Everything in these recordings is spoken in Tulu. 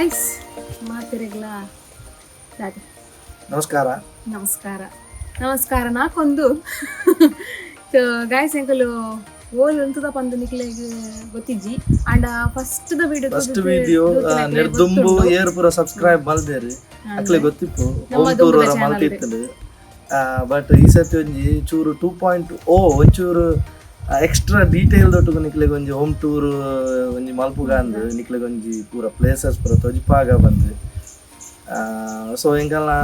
ಗೈಸ್, ಮಾತೆರೆಗ್ಲ ದಾದೆ? ನಮಸ್ಕಾರ. ನಮಸ್ಕಾರ, ನಮಸ್ಕಾರ. ನಾಕೊಂದು. ಸೊ ಗಾಯ್ಸ್, ಎಂಕಲು ಓಲ್ ಉಂತುದ ಪಂದು ನಿಕ್ಲೆಗ್ ಗೊತ್ತಿಜ್ಜಿ. And first the video first video ನಿರ್ದುಂಬು ಏರ್ ಪೂರ ಸಬ್ಸ್ಕ್ರೈಬ್ ಮಲ್ದೇರು, ಅಕ್ಲೆ ಗೊತ್ತಿಪ್ಪು ಹೋಮ್ ಟೂರ್ ವರ ಮಲ್ತಿತ್ತು. ಬಟ್ ಈ ಸತಿ ಒಂಜಿ ಚೂರು 2.0, ಒಂಚೂರು ಎಕ್ಸ್ಟ್ರಾ ಡೀಟೇಲ್ ದೊಟ್ಟುಗು ನಿಕ್ಲೆಗ್ ಒಂಜಿ ಹೋಮ್ ಟೂರ್ ಒಂಜಿ ಮಲ್ಪುಗ ಅಂದ್, ನಿಕ್ಲೆಗ್ ಒಂಜಿ ಪೂರ ಪ್ಲೇಸಸ್ ಪೂರ ತೊಜಿಪಾಗ ಬಂದು. ಸೊ ಎಂಕಲ್ನ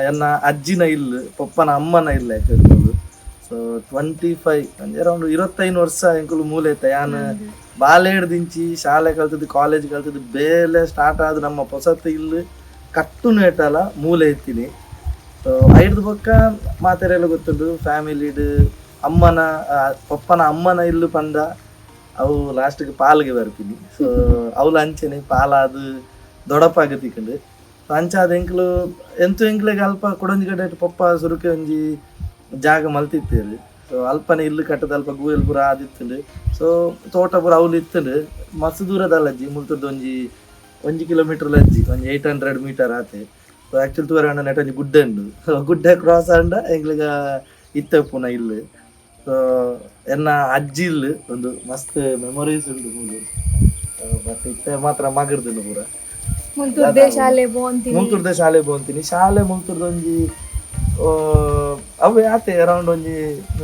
ಎನ್ನ ಅಜ್ಜಿನ ಇಲ್ಲು, ಪೊಪ್ಪನ ಅಮ್ಮನ ಇಲ್ಲು ಆಕ್ಚುಲಿ. ಸೊ 25, ಅರೌಂಡ್ 25 ವರ್ಷ ಎಂಕುಲು ಮೂಲೆ ಇತ್ತ. ಯಾನ್ ಬಾಲೇಡ್ದಿಂಚಿ ಶಾಲೆ ಕಲ್ತದ್ದು, ಕಾಲೇಜ್ ಕಲ್ತದ್ದು, ಬೇಲೆ ಸ್ಟಾರ್ಟ್ ಆದ, ನಮ್ಮ ಪೊಸತ್ ಇಲ್ಲು ಕಟ್ಟುನು ಏಟಲ ಮೂಲೆ ಇತ್ತೀನಿ. ಸೊ ಐಡ್ದು ಬೊಕ್ಕ ಮಾತೆರೆಲ್ಲ ಗೊತ್ತುಂಡು, ಫ್ಯಾಮಿಲಿಡ್ ಅಮ್ಮನ ಪೊಪ್ಪನ ಅಮ್ಮನ ಇಲ್ಲು ಪಂಡ ಅವು ಲಾಸ್ಟ್ಗೆ ಪಾಲ್ಗೆ ಬರ್ತೀನಿ. ಸೊ ಅವ್ಲು ಅಂಚೆನೆ ಪಾಲಾದು ದೊಡಪಾಗ ತಿಕ್ಕಂಡು. ಸೊ ಅಂಚಾದ ಎಂಕ್ಲು ಎಂತು ಎಂಕ್ಲೆಗ್ ಅಲ್ಪ ಕೊಡೊಂಜಿ ಕಡೆ ಪೊಪ್ಪ ಸುರುಕೆ ಒಂಜಿ ಜಾಗ ಮಲ್ತಿತ್ತೇರು. ಸೊ ಅಲ್ಪನೆ ಇಲ್ಲು ಕಟ್ಟದ, ಅಲ್ಪ ಗೂವೆಲ್ ಪೂರ ಆದಿತ್ತುಂಡು. ಸೊ ತೋಟ ಪೂರ ಅವ್ಲು ಇತ್ತುಂಡು. ಮಸ್ತ್ ದೂರದ ಅಜ್ಜಿ, ಮುಲ್ತದ್ದು ಒಂಜಿ ಒಂಜಿ ಕಿಲೋಮೀಟರ್ ಅಜ್ಜಿ, ಒಂಜಿ 800 ಮೀಟರ್ ಆತೆ. ಸೊ ಆಕ್ಚುಲಿ ತೂವರೆ ನೆಟ್ ಒಂಜಿ ಗುಡ್ಡೆ ಉಂಡು. ಸೊ ಗುಡ್ಡೆ ಕ್ರಾಸ್ ಆಂಡ ಎಂಕ್ಲೆಗ ಇತ್ತೆ ಪುನ ಇಲ್ಲು. ಸೊ ಎನ್ನ ಅಜ್ಜಿ ಇಲ್ಲು, ಒಂದು ಮಸ್ತ್ ಮೆಮೊರೀಸ್ ಉಂಡು ಮೂಲು. ಬಟ್ ಇತ್ತೆ ಮಾತ್ರ ಮಗರ್ದುಂಡು ಪೂರ. ಮುಲ್ತುರ್ದೆ ಶಾಲೆ ಪೋಂತೀನಿ. ಮುಲ್ತುರ್ದ ಶಾಲೆ ಪೋಂತೀನಿ. ಶಾಲೆ ಮುಲ್ತುರ್ದ ಒಂಜಿ ಅವೇ ಆತೆ, ಅರೌಂಡ್ ಒಂಜಿ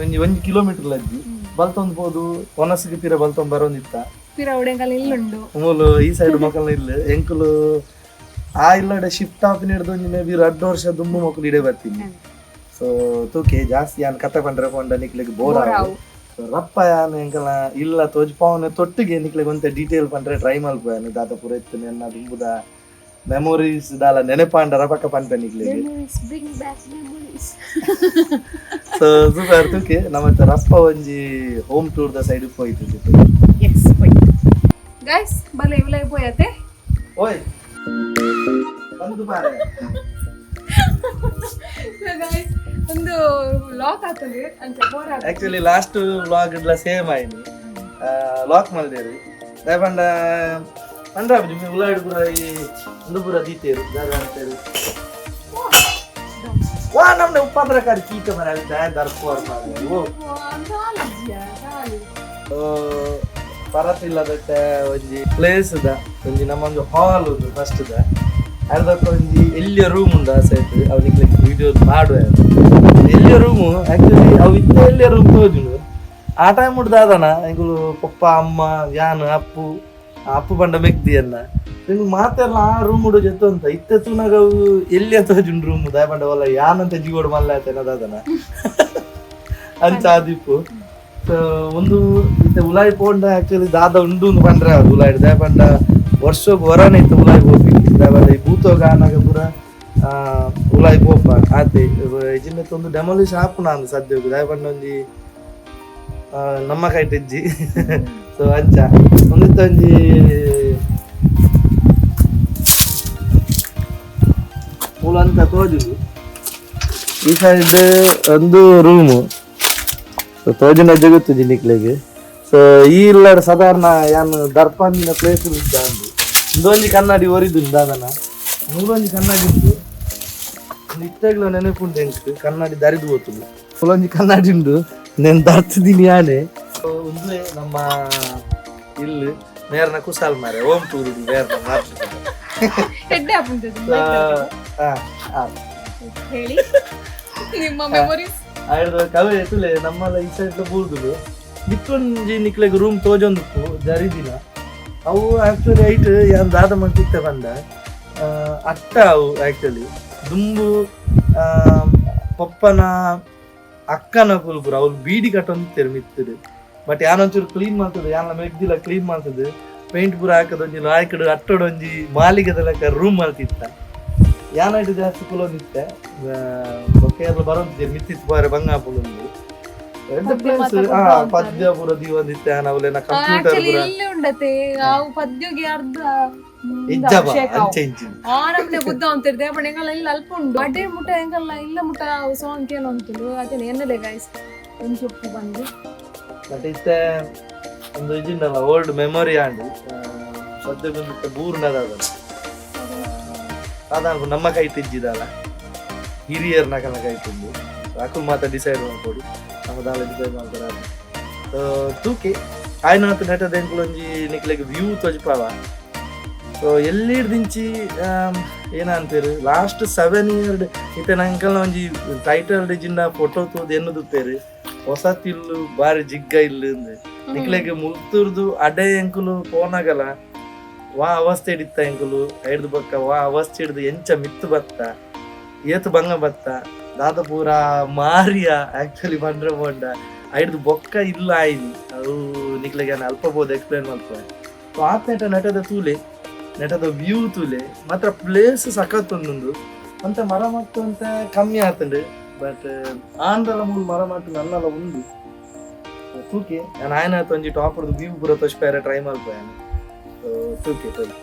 ಒಂಜಿ ಒಂಜಿ ಕಿಲೋಮೀಟರ್ ಅಜ್ಜಿ. ಬಲ್ತೊಂದು ಪೋದು ಒನಸ್ಗೆ ಪಿರ ಬಲ್ತೊಂದು ಬರೋಂದಿತ್ತ. ಪಿರ ಉಡೆಂಕಲ್ ಇಲ್ಲುಂಡು. ಮೂಲು ಈ ಸೈಡ್ ಮಕ್ಕಳ ಇಲ್ಲ. ಎಂಕುಲು ಆ ಇಲ್ಲಡೆ ಶಿಫ್ಟ್ ಆಪಿನ ಹಿಡ್ದು ಒಂಜಿ ಮೇ ಬಿ 2 ವರ್ಷ ದುಂಬು ಮಕ್ಕಳು ಇಡೆ ಬರ್ತೀನಿ. ಸೊ ತೂಕೆ ಜಾಸ್ತಿ ಯಾನ್ ಕತೆ ಪಂಡ್ರೆ ಪಂಡ ನಿಕ್ಲೆಗ್ ಬೋರ್ ಆವು. ಸೊ ರಪ್ಪ ಯಾನ್ ಎಂಕಲ ಇಲ್ಲ ತೋಜ್ಪಾವನೆ ತೊಟ್ಟಿಗೆ ನಿಕ್ಲೆಗ್ ಒಂತೆ ಡೀಟೇಲ್ ಪಂಡ್ರೆ ಟ್ರೈ ಮಲ್ಪು. ಯಾನ್ ದಾದ ಪೂರ ಇತ್ತು, ಎನ್ನ ದುಂಬುದ ಮೆಮೊರೀಸ್ ದಾಲ ನೆನಪಾಂಡ ರಪಕ್ಕ ಪನ್ಪೆ ನಿಕ್ಲೆಗ್. Memories bring back memories. So super, ತೂಕೆ ನಮ್ಮ ರಪ್ಪ ಒಂಜಿ ಹೋಮ್ ಟೂರ್ the side ಪೋಯ್ತು. ಎಸ್, ಪೋಯ್ ಗೈಸ್, ಬಲೆ ಇವ್ಲೈ ಪೋಯತೆ. ಓಯ್, ಬಂದು ಬಾರೆ. ಗೈಸ್, ಒಂದು ಲಾಕ್ ಆಗ್ತದೆ ಅಂಚ ಬೋರ್. ಆಕ್ಚುಲಿ ಲಾಸ್ಟ್ ವ್ಲಾಗ್ ಇಡ್ಲ ಸೇಮ್ ಆಯ್ನಿ, ಲಾಕ್ ಮಲ್ದೇರು. ದಾಯಪಂಡ ಪಂಡ್ರ ಉಲಾಯ್ಡ್ ಪೂರ ಈ ಒಂದು ಪೂರ ದೀತೇರು ದಾದ ಅಂತೇಳಿ. ವಾ, ನಮ್ನೆ ಉಪದ್ರಕಾರಿ ಕೀಟ ಮರ ದಾಯ ದರ್ಪುವರ್ ಮಾರ್ರೆ. ಓ ಪರತಿಲ್ಲದಟ್ಟ ಒಂಜಿ ಪ್ಲೇಸ್ the ಒಂಜಿ ನಮ್ಮ ಒಂಜಿ ಹಾಲ್ ಉಂಡು ಫಸ್ಟ್ ದ. ಅರ್ಧಕ್ಕ ಒಂಜಿ ಎಲ್ಲಿಯ ರೂಮ್ ಉಂಡು ಆ ಸೈಡ್. ಅವು ನಿಕ್ಲೆಗ್ ವಿಡಿಯೋ ಮಾಡುವ ಎಲ್ಲಿಯ ರೂಮು. ಆಕ್ಚುಲಿ ಅವು ಇತ್ತ ಎಲ್ಲಿಯ ರೂಮ್ ತೋಜುಂಡು. ಆ ಟೈಮ್ ಉಂಡು ದಾದನ, ಎಂಕುಲು ಪಪ್ಪ, ಅಮ್ಮ, ಯಾನ್, ಅಪ್ಪು, ಅಪ್ಪು ಪಂಡ ಮೆಗ್ದಿ ಅನ್ನ, ಎಂಕುಲು ಮಾತೆಲ್ಲ ಆ ರೂಮ್ ಉಡು ಜೊತೆ ಅಂತ. ಇತ್ತೆ ತೂನಾಗ ಅವು ಎಲ್ಲಿಯ ತೋಜುಂಡು ರೂಮ್. ದಾಯ ಪಂಡ ಒಲ್ಲ ಯಾನಂತ ಜೀವೋಡು ಮಲ್ಲ ಆತೇನ ದಾದನ ಅಂಚ ಆದಿಪ್ಪು. ಸೊ ಒಂದು ಇತ್ತೆ ಉಲಾಯಿ ಪೋಂಡ ಆಕ್ಚುಲಿ ದಾದ ಉಂಡು ಒಂದು ಪಂಡ್ರೆ ಅದು ಉಲಾಯ್ಡ್. ದಾಯ ಪಂಡ ವರ್ಷಗ್ ವರನೆ ಇತ್ತು ಉಲಾಯಿ ಪೋಪಿ. ದಾಯ ಪಂಡ ಈ ಭೂತೋಗ ಆನಾಗ ಪೂರ ಉಲಾಯಿ ಪೋಪ ಆತೆ. ಇಜಿನ ಒಂದು ಡೆಮೊಲಿಷ್ ಆಪುನ ಅಂದ್ ಸದ್ಯಗ್. ದಾಯ ಪಂಡ ಒಂಜಿ ನಮ್ಮ ಕೈಟ್ ಇಜ್ಜಿ. ಸೊ ಅಂಚ ಒಂದಿತ್ತ ಒಂಜಿ ಮೂಲ ಅಂತ ತೋಜುಂಡು. ಈ ಸೈಡ್ ಒಂದು ರೂಮು. ಸೊ ತೋಜಿನ ಜಗತ್ತು ನಿಕ್ಲೆಗ್. ಸೊ ಈ ಇಲ್ಲಡ್ ಸಾಧಾರಣ ಯಾನ್ ದರ್ಪಂದಿನ ಪ್ಲೇಸ್ ಉಂಟು ಅಂದು. ಇಂದೊಂಜಿ ಕನ್ನಡಿ ಒರಿದು ದಾದನ, ನೂರೊಂಜಿ ಕನ್ನಡಿ ಉಂಟು. ಒಂದು ಇತ್ತೆಗ್ಲ ನೆನಪುಂಟು ಎಂಕ್, ಕನ್ನಡಿ ದರಿದು ಪೋತುಂಡು. ಒಂಜಿ ಕನ್ನಡಿ ಉಂಡು, నేను ದರ್ತಿದ್ದೀನಿ ಯಾನೆ. ಒಂದುವೇ ನಮ್ಮ ಇಲ್ಲು. ನೇರ್ನ ಕುಸಾಲ್ ಮಾರೆ, ಹೋಮ್ ಟೂರ್ ನೇರ್ನ ಮಾಡ್ತಿದ್ದೆ. ಎಡ್ಡೆ ಆಪುಂಟು. ಹಾ ಹಾ. ಹೇಳಿ ನಿಮ್ಮ ಮೆಮೊರೀಸ್. ಆಯ್ತು, ಕವೆ ತುಲೆ ನಮ್ಮಲ್ಲ ಈ ಸೈಡ್ ಬೂರ್ದುಲು ಮಿತ್ತೊಂಜಿ ನಿಕ್ಲೆಗ್ ರೂಮ್ ತೋಜೊಂದುಪ್ಪು ಜರಿದಿನ. ಅವು ಆಕ್ಚುಲಿ ಐಟ್ ಯಾನ್ ದಾದ ಮಂತಿತ್ತೆ ಪಂಡ, ಅಟ್ಟ ಅವು ಆಕ್ಚುಲಿ ದುಂಬು ಪಪ್ಪನ ಅಕ್ಕನ ಪುಲ್ ಪೂರ ಅವ್ಲು ಬೀಡಿ ಕಟ್ಟೊಂದಿತ್ತೆರ್ ಮಿತ್ತುಡು. ಬಟ್ ಯಾನೊಂಚೂರು ಕ್ಲೀನ್ ಮಾಡ್ತದೆ, ಯಾನ್ಲ ಮೆಗ್ದಿಲ ಕ್ಲೀನ್ ಮಾಡ್ತದೆ, ಪೇಂಟ್ ಪೂರ ಹಾಕದ, ಒಂಜಿ ಲಾಯ್ಕಡು ಅಟ್ಟಡು ಒಂಜಿ ಮಾಲಿಗೆದ ಲೆಕ್ಕ ರೂಮ್ ಮಲ್ತಿತ್ತ. ಯಾನೈಟ್ ಜಾಸ್ತಿ ಕುಲೊಂದಿತ್ತೆ, ಬೊಕ್ಕ ಏರ್ಲ ಬರೋಂತಿದ್ದೆ ಮಿತ್ತಿತ್ತು ಬಾರೆ ಬಂಗ ಪುಲೊಂದು ಎಡ್ಡೆ ಪದ್ಯ ಪ್ಲೇಸ್. ಮಾತ ಪದ್ಯ ಪೂರ ದೀವೊಂದಿತ್ತೆ ಅವಲೆನ ಕಂಪ್ಯೂಟರ್ ಆಕ್ಚುಲಿ ಪೂರ. ಇಲ್ಲಿ ಉಂಡತೆ ಅವು ಪದ್ಯಗೆ ಅರ್ಧ ಇಜ್ಜಬ ಅಭಿಷೇಕ ಅವು. ಅಂಚೆ ಇಂಚಿ. ಆ ನಮ್ನೆ ಬುದ್ಧ ಅಂತಿರ್ದೆ ಬಟ್ ಎಂಗಲ್ಲ ಇಲ್ಲ ಅಲ್ಪ ಉಂಡು ಅಡ್ಡೆ ಮುಟ್ಟ ಎಂಗಲ್ಲ ಇಲ್ಲ ಮುಟ್ಟ ಸಾಂಗ್ ಏನೋ ಅಂತುಂಡು ಅದೇ ಎನ್ನಲೆ ಗೈಸ್ ಒಂದು ಸೊಪ್ಪು ಬಂದು. ಬಟ್ ಇತ್ತೆ ಒಂದು ಇಜಿಂಡಲ್ಲ ಓಲ್ಡ್ ಮೆಮೊರಿ ಆಂಡ್. ಸದ್ಯ ಬಂದಿತ್ತೆ ಬೂರ್ನದ. ಸಾಧಾರಣ ನಮ್ಮ ಕೈ ತಿಜ್ಜಿದಲ್ಲ ಹಿರಿಯರ್ ನಕಲ ಕೈ ತಿಂದು ಅಕುಲ್ ಮಾತ ಡಿಸೈಡ್ ಮಾಡ್ಕೊಡು ನಮ್ಮ ದಾಲ ಡಿಸೈಡ್ ಮಾಡ್ಕೊಡು. ತೂಕೆ ಆಯ್ನಾತ್ ನೆಟದ ಎಂಕುಲೊಂಜಿ ನಿಕ್ಲೆಗ್ ವ್ಯೂ ತೊಜಪಾವ. ಸೊ ಎಲ್ಲಿಡ್ದಿಂಚಿ ಏನಂತೀರಿ ಲಾಸ್ಟ್ 7 ಇಯರ್ ಇತ್ತೆ ನಂಕಲ್ನ ಒಂಜಿ ಟೈಟಲ್ ಡಿಜಿಂದ ಫೋಟೋ ತೂದು ಎನ್ನುದುಪ್ಪೇರು ಹೊಸ ತಿಲ್ಲು ಬಾರಿ ಜಿಗ್ಗ ಇಲ್ಲು ಅಂದ್. ನಿಕ್ಲೆಗ್ ಮುಲ್ತುರ್ದು ಅಡೆ ಎಂಕುಲು ಪೋನಾಗಲ ವಾ ಅವಸ್ಥೆ ಹಿಡಿತ ಎಂಕುಲು ಐಡ್ದು ಬಕ್ಕ ವಾ ಅವಸ್ಥೆ ಹಿಡ್ದು ಎಂಚ ಮಿತ್ತು ಬತ್ತ ಏತು ಬಂಗ ಬತ್ತ ದಾದ ಪೂರ ಮಾರಿಯ ಆಕ್ಚುಲಿ ಬಂದ್ರೆ ಬೋಂಡ ಐಡ್ದು ಬೊಕ್ಕ ಇಲ್ಲ ಆಯ್ನಿ ಅವು ನಿಕ್ಲೆಗ್ ಯಾನ್ ಅಲ್ಪ ಬೋದು ಎಕ್ಸ್ಪ್ಲೇನ್ ಮಲ್ಪುವೆ. ಸೊ ಆತ್ ನೆಟ ನೆಟದ ತೂಲೆ ನೆಟದ ವ್ಯೂ ತೂಲೆ ಮಾತ್ರ ಪ್ಲೇಸ್ ಸಖತ್ ಒಂದೊಂದು ಅಂತ ಮರ ಮತ್ತು ಅಂತ ಕಮ್ಮಿ ಆತಂಡು ಬಟ್ ಆಂಧ್ರಲ ಮೂಲು ಮರ ಮತ್ತು ನನ್ನಲ ಉಂಡು ತೂಕೆ ನಾನು ಆಯ್ನಾತ್ ಒಂಜಿ ಟಾಪ್ ವ್ಯೂ ಪೂರ ತೊಚ್ಪಾರ ಟ್ರೈ ಮಲ್ಪೆ ಸೊ ತೂಕೆ ತೋಯ್.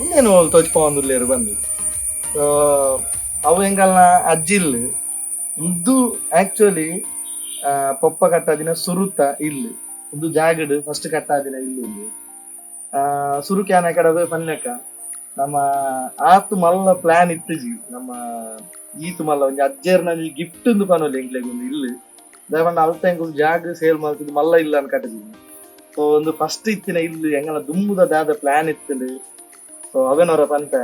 ಉಂದೇನು ತೋಚ್ಪೊಂದುಲ್ಲೇರು ಬಂದು. ಸೊ ಅವು ಎಂಕಲ್ನ ಅಜ್ಜಿಲ್ ಉಂದು ಆಕ್ಚುಲಿ ಪೊಪ್ಪ ಕಟ್ಟಾದಿನ ಸುರುತ ಇಲ್ಲು ಒಂದು ಜಾಗಡ್ ಫಸ್ಟ್ ಕಟ್ಟಾದಿನ ಇಲ್ಲು ಉಂದು. ಸುರುಕೆ ಆನ ಕಡವೆ ಪನ್ನೆಕ ನಮ್ಮ ಆತು ಮಲ್ಲ ಪ್ಲಾನ್ ಇತ್ತುಜಿ ನಮ್ಮ ಈತು ಮಲ್ಲ ಒಂಜಿ ಅಜ್ಜೆರ್ನ ಗಿಫ್ಟ್ ಒಂದು ಪನೊಲಿ ಎಂಕ್ಲೆಗ್ ಒಂದು ಇಲ್ಲು ದಾಯೆ ಅಲ್ತ ಎಂಕುಲು ಜಾಗ ಸೇಲ್ ಮಲ್ತುದು ಮಲ್ಲ ಇಲ್ಲ ಅನ್ ಕಟ್ಟದಿನಿ. ಸೊ ಒಂದು ಫಸ್ಟ್ ಇತ್ತಿನ ಇಲ್ಲು ಎಂಗಲ ದುಂಬುದ ದಾದ ಪ್ಲಾನ್ ಇತ್ತುಂಡು. ಸೊ ಅವೇನವರ ಪನ್ಪೆ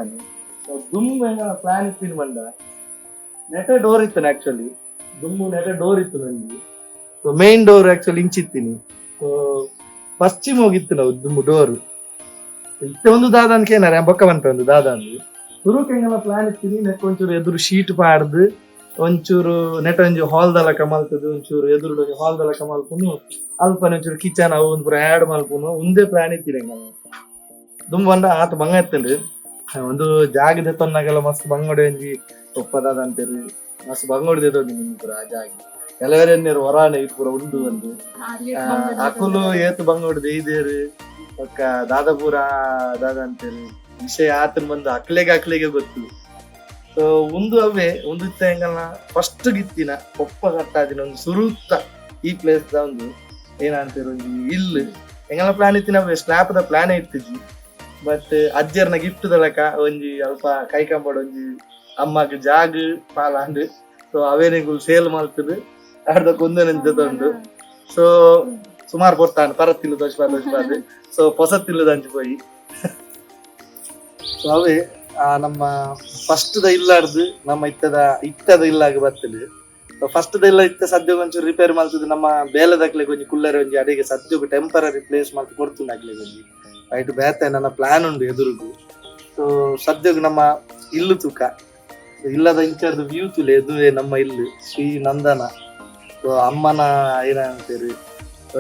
ಸೊ ದುಂಬು ಎಂಗಲ ಪ್ಲಾನ್ ಇತ್ತಿನ ಬಂಡ ನೆಟ ಡೋರ್ ಇತ್ತು ಆಕ್ಚುಲಿ ದುಂಬು ನೆಟ ಡೋರ್ ಇತ್ತು ನಂಗೆ. So main door actually ಇಂಚಿತ್ತೀನಿ. So ಪಶ್ಚಿಮ ಹೋಗಿತ್ತು ನಾವು ದುಂಬು ಡೋರ್ ಇತ್ತೆ ಒಂದು ದಾದ ಅನ್ಕೇನಾರೆ ಬೊಕ್ಕ ಬಂತ ಒಂದು ದಾದ ಅಂದು ಸುರುಕ್ ಎಂಗಲ ಪ್ಲಾನ್ ಇತ್ತೀನಿ ನೆಕ್ ಒಂಚೂರು ಎದುರು ಶೀಟ್ ಪಾಡ್ದು ಒಂಚೂರು ನೆಟ ಒಂಜಿ ಹಾಲ್ ದಲಕ ಮಲ್ತದು ಒಂಚೂರು ಎದುರು ಒಂಜಿ ಹಾಲ್ ದಲಕ ಮಲ್ಪುನು ಅಲ್ಪ ಒಂಚೂರು ಕಿಚನ್ ಅವು ಒಂದು ಪೂರ ಆ್ಯಡ್ ಮಲ್ಪುನು ಒಂದೇ ಪ್ಲಾನ್ ಇತ್ತೀನಿ ಎಂಗಲ ದುಂಬು ಬಂಡ ಆತ ಬಂಗ ಇತ್ತುಂಡು ಒಂದು ಜಾಗದ ತೊನ್ನಾಗೆಲ್ಲ ಮಸ್ತ್ ಬಂಗೋಡೆ ಒಂಜಿ ಒಪ್ಪದಾದ ಅಂತೀರಿ ಮಸ್ತ್ ಬಂಗೋಡಿ ದೇತೊಂದು ಪೂರ ಆ ಜಾಗ ಕೆಲವರೆ ಹೊರಾಣೆ ಇದು ಪೂರ ಉಂಡು ಒಂದು ಅಕುಲು ಏತು ಬಂಗೋಡು ದೇಯ್ದೇರು ಬೊಕ್ಕ ದಾದಾಪುರ ದಾದ ಅಂತೇಳಿ ವಿಷಯ ಆತನ ಬಂದು ಅಕ್ಲೆಗೆ ಅಕ್ಲೆಗೆ ಗೊತ್ತು. ಸೊ ಒಂದು ಅವೇ ಒಂದು ಇತ್ತ ಎಂಗಲ್ನ ಫಸ್ಟ್ ಗಿತ್ತಿನ ಪೊಪ್ಪ ಕಟ್ಟಾದಿನ ಒಂದು ಸುರುತ್ತ ಈ ಪ್ಲೇಸ್ the ಒಂದು ಏನಂತೀರ ಒಂಜಿ ಇಲ್ಲು ಎಂಗಲ್ನ ಪ್ಲಾನ್ ಇತ್ತಿನ ಅವೇ ಸ್ಲ್ಯಾಪ್ ದ ಪ್ಲಾನ್ ಇತ್ತಿಜಿ ಬಟ್ ಅಜ್ಜರ್ನ ಗಿಫ್ಟ್ ದಲಕ ಒಂಜಿ ಅಲ್ಪ ಕೈ ಕಂಬಡ್ ಒಂಜಿ ಅಮ್ಮಗ್ ಜಾಗ್ ಪಾಲಾಂಡ್. ಸೊ ಅವೇನೆಗುಲ್ ಸೇಲ್ ಮಲ್ತುದು ಅರ್ಧ ಕೊಂದನೆಂತ ಉಂಡು. ಸೊ ಸುಮಾರು ಪೊರ್ತಾಂಡ್ ಪರತ್ತಿಲ್ಲು ದೋಷ ದೋಷ. ಸೊ ಪೊಸ ತಿಲ್ಲುದಂಚಿ ಪೋಯಿ. ಸೊ ಅವೇ ನಮ್ಮ ಫಸ್ಟ್ ದ ಇಲ್ಲಾರ್ದು ನಮ್ಮ ಇತ್ತದ ಇತ್ತದ ಇಲ್ಲಾಗ ಬರ್ತದೆ. ಫಸ್ಟ್ ದ ಇಲ್ಲ ಇತ್ತ ಸದ್ಯ ಒಂಚೂರು ರಿಪೇರ್ ಮಲ್ತುದು ನಮ್ಮ ಬೇಲೆದಕ್ಲೆಗ್ ಒಂಜಿ ಕುಲ್ಲರೆ ಒಂಜಿ ಅಡಿಗೆ ಸದ್ಯಗ್ ಟೆಂಪರರಿ ಪ್ಲೇಸ್ ಮಲ್ತ್ ಕೊಡ್ತುಂಡು ಅಕ್ಲೆಗ್ ಒಂಜಿ ರೈಟ್ ಬೇತೆ ನನ್ನ ಪ್ಲಾನ್ ಉಂಡು ಎದುರುಗು. ಸೊ ಸದ್ಯಗ್ ನಮ್ಮ ಇಲ್ಲು ತೂಕ ಇಲ್ಲದ ಇಂಚರ್ದು ವ್ಯೂ ತುಲೆ ಎದುವೆ ನಮ್ಮ ಇಲ್ಲು ಶ್ರೀ ನಂದನ. ಸೊ ಅಮ್ಮನ ಏನಂತೀರಿ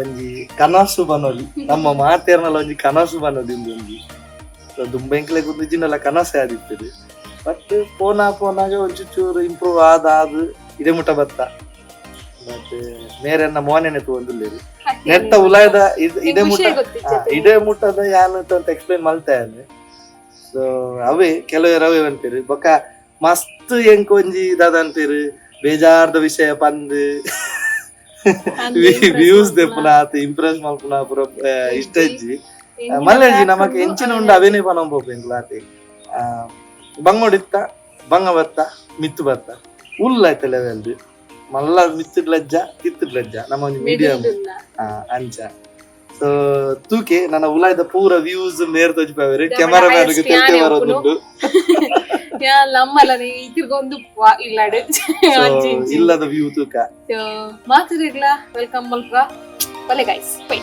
ಒಂಜಿ ಕನಸು ಬನೊಲಿ ನಮ್ಮ ಮಾತೇರ್ನಲ ಒಂಜಿ ಕನಸು ಬನೊಲಿ ಉಂದು ಒಂಜಿ. ಸೊ ದುಂಬೆಂಕ್ಲೆಗ್ ಒಂದು ಇಜ್ಜಿಂಡಲ ಕನಸೆ ಆದಿತ್ತದು ಬಟ್ ಪೋನಾ ಪೋನಾಗ ಒಂಚೂರು ಇಂಪ್ರೂವ್ ಆದ ಆದ್ ಇಡೆ ಮುಟ ಬತ್ತ. But ಮೇರೆನ್ನ ಮೋನೆನೆ ತೂವೊಂದುಲ್ಲೆರ್ ನೆತ್ತ ಉಲಾಯ್ದ ಇದೇ ಮುಟ್ಟ ಇದೇ ಮುಟ್ಟದ ಯಾನ್ ಅಂತ ಎಕ್ಸ್ಪ್ಲೈನ್ ಮಲ್ತೆ ಸೊ ಅವೇ ಕೆಲವರು ಅವೇ ಅನ್ಪೇರು ಬೊಕ್ಕ ಮಸ್ತ್ ಎಂಕ್ ಒಂಜಿ ದಾದ ಅನ್ಪೇರು ಬೇಜಾರ್ದ ವಿಷಯ ಪಂದ್ ವ್ಯೂಸ್ ದೆಪ್ಪುನ ಆತ ಇಂಪ್ರೆಸ್ ಮಲ್ಪುನ ಪೂರ ಇಷ್ಟ ಇಜ್ಜಿ ಮಲ್ಲೆಜ್ಜಿ ನಮಕ್ ಎಂಚಿನ ಉಂಡು ಅವೇನೇ ಪನೊಂಬೋಪು ಎಂಕ್ಲ ಆತೆ ಬಂಗೋಡಿತ್ತ ಬಂಗ ಬತ್ತ ಮಿತ್ತು ಬತ್ತ ಉಲ್ಲ ಲೆವೆಲ್ ಮಲ್ಲ ಮಿತ್ತುಡ್ ಲಜ್ಜ ತಿತ್ತುಡ್ ಲಜ್ಜ ನಮ್ಮ ಒಂಜಿ ಮೀಡಿಯಂ ಅಂಚ. ಸೊ ತೂಕೆ ನನ್ನ ಉಲಾಯ್ದ ಪೂರ ವ್ಯೂಸ್ ಮೇರ್ ತೋಜಿಪಾವೆರ್ ಕ್ಯಾಮರಾಮ್ಯಾನ್ ಗೆ ತೆಲ್ತೆ ಬರೋದುಂಡು. ನಮ್ಮಲ್ಲ ತಿರ್ಗೊಂದು ಇಲ್ಲಾಡು ಇಲ್ಲದ ವ್ಯೂ ತೂಕ. ಮಾತುರಿಗ್ಲ welcome ಮಲ್ಪ ಬಲೆ guys bye.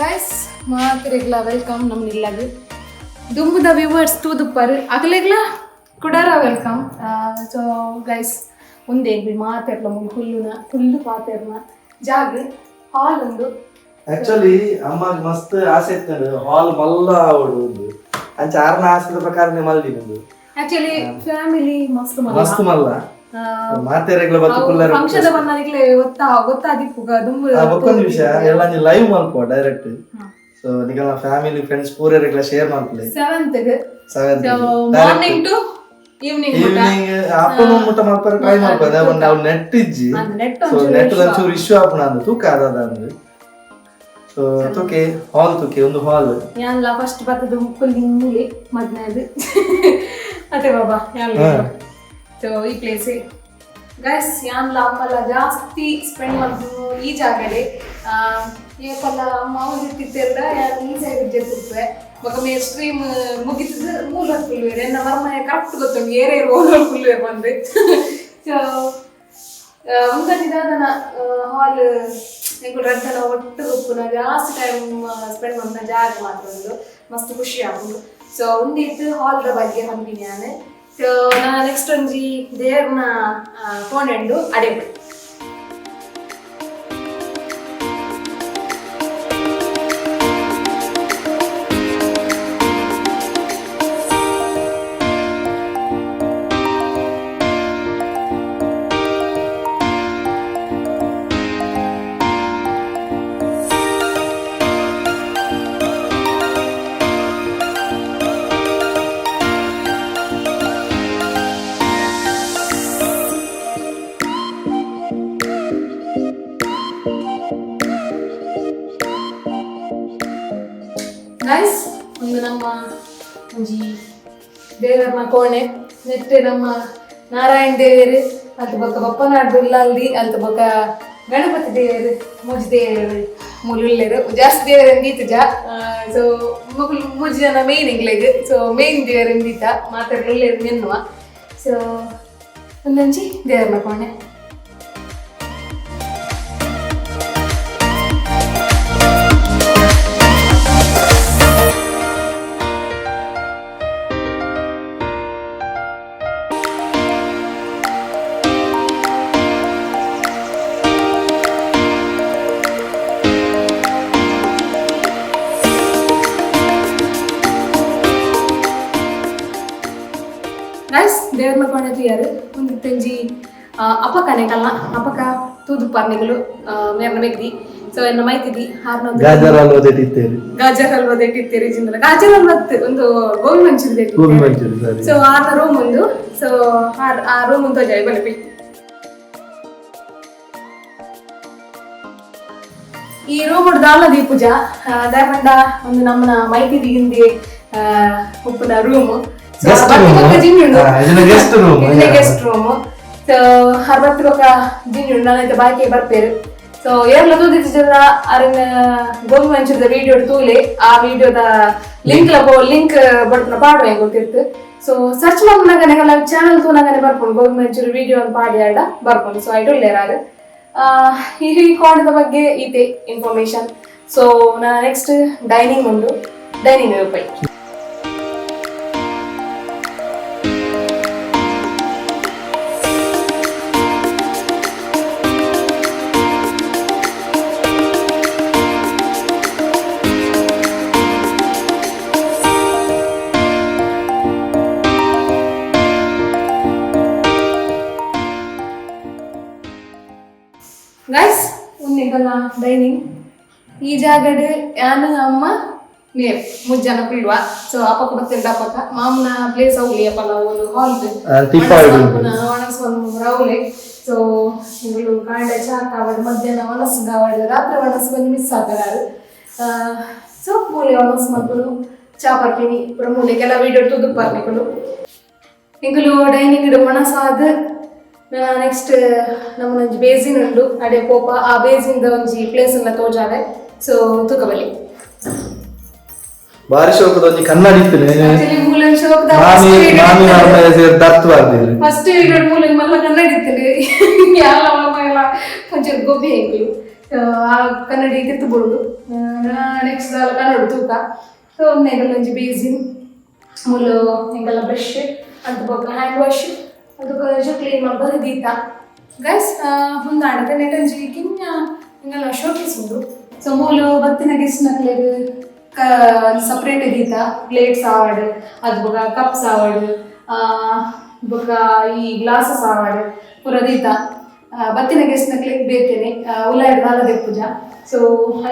Guys ಮಾತ್ರೆಗ್ಲ welcome ನಮ್ಮ ಇಲ್ಲದು ದುಂಬುದ ವ್ಯೂವರ್ಸ್ ತೂದುಪ್ಪರು ಅಗಲೆಗ್ಲ ಕುಡಾರ welcome. So guys ಒಂದೇ ಮಾತೆರ್ಲ ಮುಲ್ ಹುಲ್ಲುನ ಹುಲ್ಲು ಪಾತೆರ್ನ ಜಾಗ ಹಾಲ್ ಒಂದು. ಆಕ್ಚುಲಿ ಅಮ್ಮಗ್ ಮಸ್ತ್ ಆಸೆ ಇತ್ತು ಹಾಲ್ ಮಲ್ಲ ಆವಡು ಒಂದು ಅಂಚ ಆರ್ನ ಆಸೆದ ಪ್ರಕಾರನೇ ಮಲ್ದಿನದು. ಆಕ್ಚುಲಿ ಫ್ಯಾಮಿಲಿ ಮಸ್ತ್ ಮಲ್ಲ ಮಸ್ತ್ ಮಲ್ಲ ಮಾತೆರೆಗ್ಲ ಬತ್ತು ಕುಲ್ಲರ ಫಂಕ್ಷನ್ ಬಂದಾಗಲೇ ಗೊತ್ತಾ ಗೊತ್ತಾದಿಪ್ಪುಗ ದುಂಬು. ಬೊಕ್ಕೊಂದು ವಿಷಯ ಎಲ್ಲ ಲೈವ್ ಮಲ್ಪುವ ಡೈರೆಕ್ಟ್. ಸೊ ನಿಗಲ ಫ್ಯಾಮಿಲಿ ಫ್ರೆಂಡ್ಸ್ ಪೂರೆರೆಗ್ಲ ಶೇರ್ ಮಲ್ಪಲೆ. 7th 7th morning to evening evening afternoon ಮುಟ್ಟ ಮಲ್ಪರೆ ಟ್ರೈ ಮಲ್ಪದೆ ನಾವು ನೆಟ್ ಇಜ್ಜಿ. ಸೊ ನೆಟ್ ಒಂಚೂರು ಇಶ್ಯೂ ಆಪುನ ಅಂದ್ ತೂಕ ಅದಾದ ಅಂದ್. ಸೊ ತೂಕೆ ಹಾಲ್ ತೂಕೆ ಒಂದು ಹಾಲ್. ಯಾನ್ಲ ಫಸ್ಟ್ ಬತ್ತದ ಮುಕ್ಕುಲ್ ಮೂಲೆ ಮದ್ನದು ಅದೇ ಬಾಬಾ ಯಾನ್ಲ. ಸೊ ಈ ಪ್ಲೇಸ್ ಗೈಸ್ ಯಾನ್ಲ ಅಮ್ಮಲ್ಲ ಜಾಸ್ತಿ ಸ್ಪೆಂಡ್ ಮಾಡ್ತು ಈ ಜಾಗಡೆ. ಏಪಲ್ಲ ಅಮ್ಮ ಇರ್ತಿತ್ತೆಲ್ಲ ಯಾನ್ ಈ ಸೈಡ್ ಜೆತ್ತುಪ್ಪೆ ಬೊಕ ಮೇ ಸ್ಟ್ರೀಮ್ ಮುಗಿತದ ಮೂಲ ಫುಲ್ವೇರ್ ಎನ್ನ ಮರ್ಮಯ ಕರೆಕ್ಟ್ ಗೊತ್ತುಂಡು ಏರೇರು ಓದೋರು ಫುಲ್ವೇರ್ ಬಂದು. ಸೊ ಒಂದೊಂದು ದಾದನ ಹಾಲ್ ಎಂಕುಲು ರಡ್ಡನ ಒಟ್ಟು ಉಪ್ಪುನ ಜಾಸ್ತಿ ಟೈಮ್ ಸ್ಪೆಂಡ್ ಮಾಡ್ನ ಜಾಗ ಮಾತ್ರ ಒಂದು ಮಸ್ತ್ ಖುಷಿ ಆಪುಂಡು. ಸೊ ಒಂದಿತ್ತು ಹಾಲ್ದ ಬಗ್ಗೆ ಪನ್ಪಿನಿ ಯಾನ್. ಸೊ ನಾ ನೆಕ್ಸ್ಟ್ ಒಂಜಿ ದೇರ್ನ ಫೋನ್ ಅಡೆ. ಗೈಸ್ ಒಂದು ನಮ್ಮ ಒಂಜಿ ದೇವರನ ಕೋಣೆ ನೆಟ್ಟೆ ನಮ್ಮ ನಾರಾಯಣ ದೇವರು ಅಲ್ತ ಬೊಕ್ಕ ಬಪ್ಪನಾಡ್ ದುಲ್ಲಾಲ್ದಿ ಅಲ್ತ ಬೊಕ್ಕ ಗಣಪತಿ ದೇವರು ಮೂಜಿ ದೇವರು ಮುಲುಲ್ಲೆರು ಜಾಸ್ತಿ ದೇವರು ಎಂದೀತು ಜಾ. ಸೊ ಮೊಗಲು ಮೂಜಿ ಜನ ಮೇನ್ ಎಂಗ್ಲೆಗ್ ಸೊ ಮೇನ್ ದೇವರು ಎಂದೀತ ಮಾತಾಡ್ലുಲ್ಲೆರು ನೆನ್ನುವ. ಸೊ ಒಂದೊಂಜಿ ದೇವರನ ಕೋಣೆ. ಗೈಸ್ ದೇವ್ರನ ಕೋಣೆ ತೂಯಾರು ಒಂದು ತೆಂಜಿ ಅಪಕನೆ ಕಲ್ಲ ಅಪಕ ತೂದು ಪರ್ನಿಗಳು ಮೇರ್ನ ಮೆಗ್ದಿ. ಸೊ ಎನ್ನ ಮೈತಿದಿ ಹಾರ್ನ ಗಾಜರ್ ಹಲ್ವಾ ದೆಟ್ಟಿತ್ತೇರಿ. ಗಾಜರ್ ಹಲ್ವಾ ದೆಟ್ಟಿತ್ತೇರಿ ಜಿಂದಲ ಗಾಜರ್ ಹಲ್ವಾ ಒಂದು ಗೋಬಿ ಮಂಚೂರಿ. ಗೋಬಿ ಮಂಚೂರಿ ಸರಿ. ಸೊ ಆರ್ನ ರೂಮ್ ಒಂದು ಸೊ ಆ ರೂಮ್ ಒಂದು ಜೈ ಬಲೆ. ಈ ರೂಮ್ ದಾಲ ದೀಪುಜ ದಾಯಪಂಡ ಒಂದು ನಮ್ಮನ ಮೈತಿದಿ ಹಿಂದೆ ಉಪ್ಪುನ room. Guest room. Guest room. So ಅರವತ್ತು ಜಿಂಜುಂಡು ನಾನೈತೆ ಬಾಕಿ ಬರ್ಪೇರು. So ಏರ್ಲ ತೂದಿತ್ತಿಜರ ಅರೆನ ಗೋಬಿ ಮಂಚೂರಿದ ವಿಡಿಯೋ ತೂಲೆ ಆ ವಿಡಿಯೋದ ಲಿಂಕ್ ಲಿಂಕ್ ಬಡ್ಪುನ ಪಾಡುವ ಹೆಂಗ್ ಗೊತ್ತಿತ್ತು. ಸೊ ಸರ್ಚ್ ಮಲ್ಪುನಗನೆ ನೆಗಲ ಚಾನಲ್ ತೂನಗನೆ ಬರ್ಪುಂಡು ಗೋಬಿ ಮಂಚೂರಿ ವಿಡಿಯೋ ಅಂತ ಪಾಡಿ ಆಡ ಬರ್ಪುಂಡು. ಸೊ ಐಟುಲ್ಲೇರಾರು ಈ ಕೋಣದ ಬಗ್ಗೆ ಈತೆ ಇನ್ಫಾರ್ಮೇಶನ್. ಸೊ ನಾ ನೆಕ್ಸ್ಟ್ ಡೈನಿಂಗ್ ಉಂಡು, ಡೈನಿಂಗ್ ಪೈ. ಗೈಸ್, ಉನ್ನಿಗಲ್ಲ ಡೈನಿಂಗ್. ಈ ಜಾಗಡ್ ಯಾನು ಅಮ್ಮ ನೀರ್ ಮುಜ್ಜನ ಕುಲ್ವ. ಸೊ ಅಪ್ಪಕ್ಕ ಬತ್ತಿಂಡ ಅಪ್ಪಕ್ಕ ಮಾಮನ ಪ್ಲೇಸ್ ಅವಲಿ ಅಪ್ಪಲ್ಲ ಒಂದು ಹಾಲ್ ಅವಲೆ. ಸೊ ಇಂಗಳು ಕಾಂಡ ಚಾ ಕಾವಡ್, ಮಧ್ಯಾಹ್ನ ಒಣಸ್ ಕಾವಡ್, ರಾತ್ರಿ ಒಣಸ್ ಒಂಜಿ ಮಿಸ್ ಆಕರಾರು. ಸೊ ಮೂಲೆ ಒಣಸ್ ಮಲ್ಪುನು, ಚಾ ಪರ್ಪಿನಿ ಪುರ ಮೂಲೆ ಕೆಲ ವೀಡಿಯೋ ತೂದು ಪರ್ನಿಕುಲು. ಇಂಕುಲು ಡೈನಿಂಗ್ ಒಣಸಾದ್ ನೆಕ್ಸ್ಟ್ ನಮ್ಮನೊಂಜಿ ಬೇಸಿನ್ ಉಂಡು, ಅಡೆ ಪೋಪ. ಆ ಬೇಸಿನ್ ಒಂಜಿ ಪ್ಲೇಸ್ ಎಲ್ಲ ತೋಜಾವೆ. ಸೊ ತೂಕಬಲಿ. ಬಾರಿ ಶೋಕದ ಒಂಜಿ ಕನ್ನಡಿ ಇತ್ತು. ಆಕ್ಚುಲಿ ಮೂಲನ್ ಶೋಕದ ಮಾಮಿ ಮಾಮಿ ಮಾರ್ಮಯ ಸೇರಿ ದತ್ತು ಬರ್ದಿರಿ. ಫಸ್ಟ್ ವೀಡಿಯೋ ಮೂಲ ಮಲ್ಲ ಕನ್ನಡಿ ಇತ್ತು. ಯಾಲ ಎಲ್ಲ ಒಂಚೂರು ಗೊಬ್ಬಿ ಹೆಂಗ್ಲು ಆ ಕನ್ನಡಿ ತಿತ್ತು ಬಿಡುದು. ನೆಕ್ಸ್ಟ್ ದಾಲ ಕನ್ನಡ ತೂಕ. ಸೊ ಒಂದೆಂಗಲ್ ಒಂಜಿ ಬೇಸಿನ್, ಮೂಲು ಎಂಗೆಲ್ಲ ಬ್ರಷ್ ಅಂತ ಬೊಕ್ಕ ಹ್ಯಾಂಡ್ ವಾಶ್ ಅದು ಕ್ಲೀನ್ ಮಲ್ಪದ ದೀತ. ಗೈಸ್, ಮುಂದಾಡತೆ ನೆಟಂಜಿ ಕಿನ್ನ ಎಂಗಲ್ಲ ಶೋಕೇಸ್ ಉಂಡು. ಸೊ ಮೂಲು ಬತ್ತಿನ ಗೆಸ್ಟ್ ನಕ್ಲೆಗ್ ಸಪ್ರೇಟ್ ದೀತ. ಪ್ಲೇಟ್ಸ್ ಆವಡ್, ಅದು ಬೊಕ ಕಪ್ಸ್ ಆವಡ್, ಬೊಕ ಈ ಗ್ಲಾಸಸ್ ಆವಡ್ ಪೂರ ದೀತ. ಬತ್ತಿನ ಗೆಸ್ಟ್ ನಕ್ಲೆಗ್ ಬೇತೇನೆ ಉಲಾಯ್ಡ್ ದಾಲ ದೆಪ್ಪುಜ. ಸೊ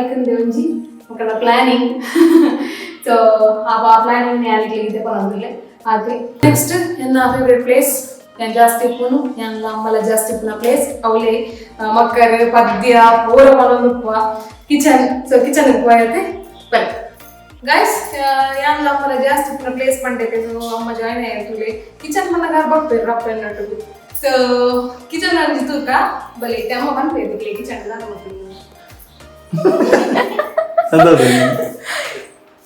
ಐಕಂದೆ ಒಂಜಿ ಮೊಕಲ ಪ್ಲಾನಿಂಗ್. ಸೊ ಆ ಪ್ಲಾನಿಂಗ್ ಯಾನಿಗ್ಲಿ ಇದೆ ಪನೊಂದುಲ್ಲೆ ಆತೆ. ನೆಕ್ಸ್ಟ್ ಎನ್ನ ಫೇವ್ರೆಟ್ ಪ್ಲೇಸ್, ഞാൻ ಜಾಸ್ತಿ ಉಪ್ಪುನು, ഞാൻ ಅಮ್ಮಲ ಜಾಸ್ತಿ ಉಪ್ಪುನ ಪ್ಲೇಸ್ ಅವಲೇ. ಮಕ್ಕರ್ ಪದ್ಯ ಪೂರ ಪನೊಂದು ಉಪ್ಪುವ kitchen. So kitchen ಉಪ್ಪು ಬನ್ನಿ ಗೈಸ್. ಯಾನ್ಲ ಅಮ್ಮಲ ಜಾಸ್ತಿ ಉಪ್ಪುನ ಪ್ಲೇಸ್ ಪಂಡೈತೆ. ಸೊ ಅಮ್ಮ ಜಾಯ್ನ್ ಆಯ್ತುಲೆ ಕಿಚನ್ ಮನ್ನಗ ಬಪ್ಪೆ ರಪ್ಪ ಎನ್ನಟುಗು. ಸೊ ಕಿಚನ್ ಅಂಜಿ ತೂಕ ಬಲೆ. ಇತ್ತೆ ಅಮ್ಮ ಪನ್ಪೆ ಕಿಚನ್.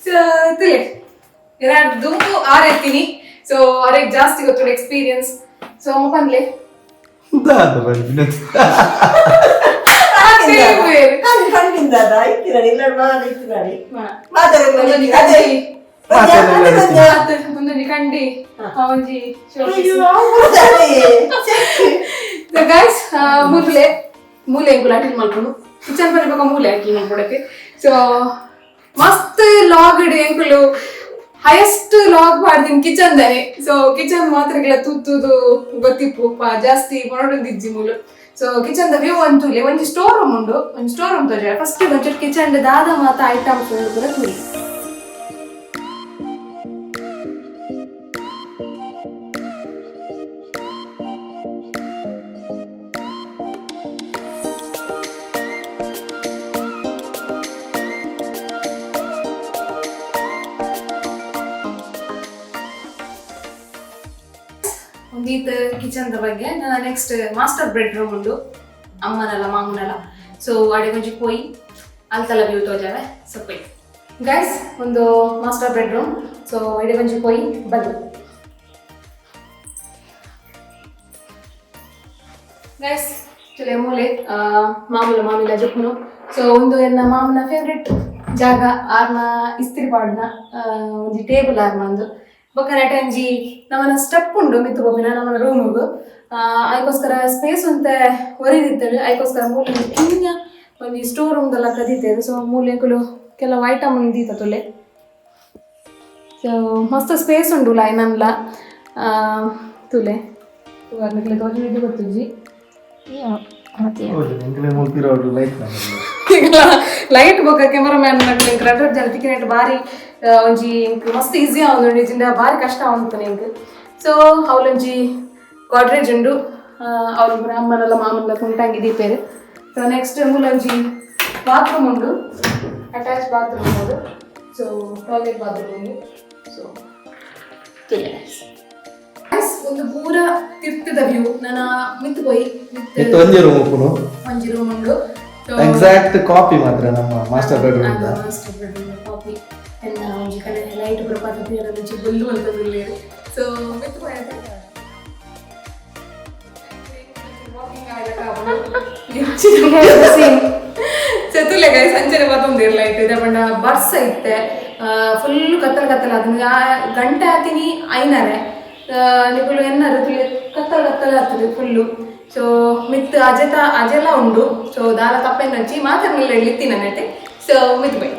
ಸೊ ತುಲೆ ಎರಡು ದುಂಬು ಆರ್ ಎತ್ತೀನಿ. ಸೊ ಅರೆಗ್ ಜಾಸ್ತಿ ಗೊತ್ತುಂಡು ಎಕ್ಸ್ಪೀರಿಯನ್ಸ್. ಸೊ ಅಮ್ಮ ಪನ್ಲೆ. ಪಂಡಿಂದಾದ ಇತ್ತಿರಾಡಿ ಇಲ್ಲ ಇತ್ತಿರಾಡಿ. ಒಂದೊಂಜಿ ಒಂದೊಂಜಿ ಕಂಡಿ ಒಂಜಿ. ಗೈಸ್, ಮೂಲೆ ಮೂಲೆ ಎಂಕುಲು ಅಟೆಂಡ್ ಮಲ್ಪುನು. ಕಿಚನ್ ಬರಬೇಕ ಮೂಲೆ ಅಟೆಂಡ್ ಮಲ್ಪೊಡಕ್ಕೆ. ಸೊ ಮಸ್ತ್ ಲಾಗ್ ಎಂಕುಲು ಹೈಯೆಸ್ಟ್ ಲಾಗ್ ಮಾಡ್ತೀನಿ ಕಿಚನ್ ದಾನೆ. ಸೊ ಕಿಚನ್ ಮಾತ್ರ ತೂತುದು ಗೊತ್ತಿಪ್ಪು ಜಾಸ್ತಿ ಮೊರಡೊಂದಿಜ್ಜಿ ಮೂಲು. So kitchen the view ಅಂತೂಲೆ. ಒಂಜಿ ಸ್ಟೋರ್ ರೂಮ್ ಉಂಡು, ಒಂಜಿ ಸ್ಟೋರ್ ರೂಮ್ ತೋಜ. ಫಸ್ಟ್ ಒಂಚೂರು ಕಿಚನ್ ದಾದ ಮಾತ ಐಟಮ್ಸ್ ಪೂರ ತೂಲಿ. ಒಂದೀತ್ ಕಿಚನ್ the ಬಗ್ಗೆ. Next master bedroom ಉಂಡು, ಅಮ್ಮನಲ್ಲ ಮಾಮನಲ್ಲ. ಸೊ ಅಡೆ ಒಂಜಿ ಪೋಯಿ ಅಲ್ತಲ ವ್ಯೂ ತೋಜಾವೆ. ಸೊ ಪೋಯಿ ಗೈಸ್, ಒಂದು master bedroom. So ಇಡೆ ಒಂಜಿ ಪೋಯಿ ಬನ್ನಿ ಗೈಸ್. ಚಲೆ ಮೂಲೆ ಮಾಮೂಲು ಮಾಮಿಲ ಜುಪ್ಪುನು. ಸೊ ಒಂದು ಎನ್ನ ಮಾಮನ ಫೇವ್ರೆಟ್ ಜಾಗ, ಆರ್ನ ಇಸ್ತ್ರಿ ಪಾಡ್ನ ಒಂಜಿ ಟೇಬಲ್ ಆರ್ನ ಒಂದು. ಬೊಕ್ಕ ನೆಟ ಒಂಜಿ ನಮನ ಸ್ಟೆಪ್ ಉಂಡು ಮಿತ್ತು ಪೋಪಿನ ನಮನ ರೂಮುಗು. ಐಕೋಸ್ಕರ ಸ್ಪೇಸ್ ಒಂತೆ ಒರಿದಿತ್ತಳು. ಐಕೋಸ್ಕರ ಮೂಲೆ ಒಂಜಿ ಕಿನ್ನ ಒಂಜಿ ಸ್ಟೋರ್ ರೂಮ್ದೆಲ್ಲ ಕದೀತೇವೆ. ಸೊ ಮೂಲೆ ಕೆಲವು ಐಟಮ್ ದೀತ ತುಲೆ. ಸೊ ಮಸ್ತ್ ಸ್ಪೇಸ್ ಉಂಡು ಲೈನನ್ಲ ತುಲೆ. ತೋಜುವಿದ್ದು ಗೊತ್ತುಜ್ಜಿ. ಲೈಟ್ ಬೊಕ್ಕ ಕ್ಯಾಮರಾ ಮ್ಯಾನ್ ಎಂಕ್ ರಡ್ಡ್ ರಡ್ಡ್ ಜನ ತಿಕ್ಕಿನೆಟ್ ಬಾರಿ ಒಂಜಿ ಎಂಕ್ ಮಸ್ತ್ ಈಸಿ ಆವೊಂದುಂಡು, ಇಜ್ಜಿಂಡ ಬಾರಿ ಕಷ್ಟ ಆವೊಂದಿತ್ತು ಎಂಕ್. ಸೊ ಅವಲೊಂಜಿ ಗೋಡ್ರೇಜ್ ಉಂಡು. ಅವ್ಲು ಪೂರ ಅಮ್ಮನೆಲ್ಲ ಮಾಮನೆಲ್ಲ ಕುಂಟಂಗಿ ದೀಪೇರು. ಸೊ ನೆಕ್ಸ್ಟ್ ಮೂಲೊಂಜಿ ಬಾತ್ರೂಮ್ ಉಂಡು, ಅಟ್ಯಾಚ್ ಬಾತ್ರೂಮ್ ಉಂಡು. So toilet bathroom ಉಂಡು. ಸೊ ಒಂದು ಪೂರ ತಿರ್ತದ ವ್ಯೂ. ನನ್ನ ಮಿತ್ತು ಪೋಯಿ. ಮಿತ್ತು ಒಂಜಿ ರೂಮ್ ಉಪ್ಪುನು. ಒಂಜಿ ರೂಮ್ ಉಂಡು. Exact copy ಮಾತ್ರ ನಮ್ಮ master bedroom. Master bedroom copy. ಎಲ್ಲ ಒಂಜಿ ಕಡೆ ಲೈಟ್ ಪ್ರಪಾತ ಒಂಜಿ ಬೊಲ್ದು ಮಲ್ತೊಂದುಲ್ಲೆರ್. ಸೊ ಮಿತ್ತ್ ಪೋಯತೆ ಚತುರ್ಲೆ ಗೈಸ್, ಅಂಚನೆ ಬತ್ತೊಂದಿರ್ ಲೈಟ್ ಇದೆ ಪಂಡ ಬರ್ಸ ಇತ್ತೆ, ಫುಲ್ ಕತ್ತಲ ಕತ್ತಲ ಆತುಂಡು. ಗಂಟೆ ಆತಿನಿ ಐನರೆ, ನಿಕುಲು ಎನ್ನರೆ ತುಲೆ ಕತ್ತಲ ಕತ್ತಲ ಆತುಂಡು ಫುಲ್ಲು. ಸೊ ಮಿತ್ ಅಜೆತ ಅಜೆಲ ಉಂಡು. ಸೊ ದಾಲ ತಪ್ಪೆನ್ನಂಚಿ ಮಾತಾಡ್ಲಿಲ್ಲ ಇತ್ತಿನ ನೆಟ್ಟೆ. ಸೊ ಮಿತ್ ಬೈ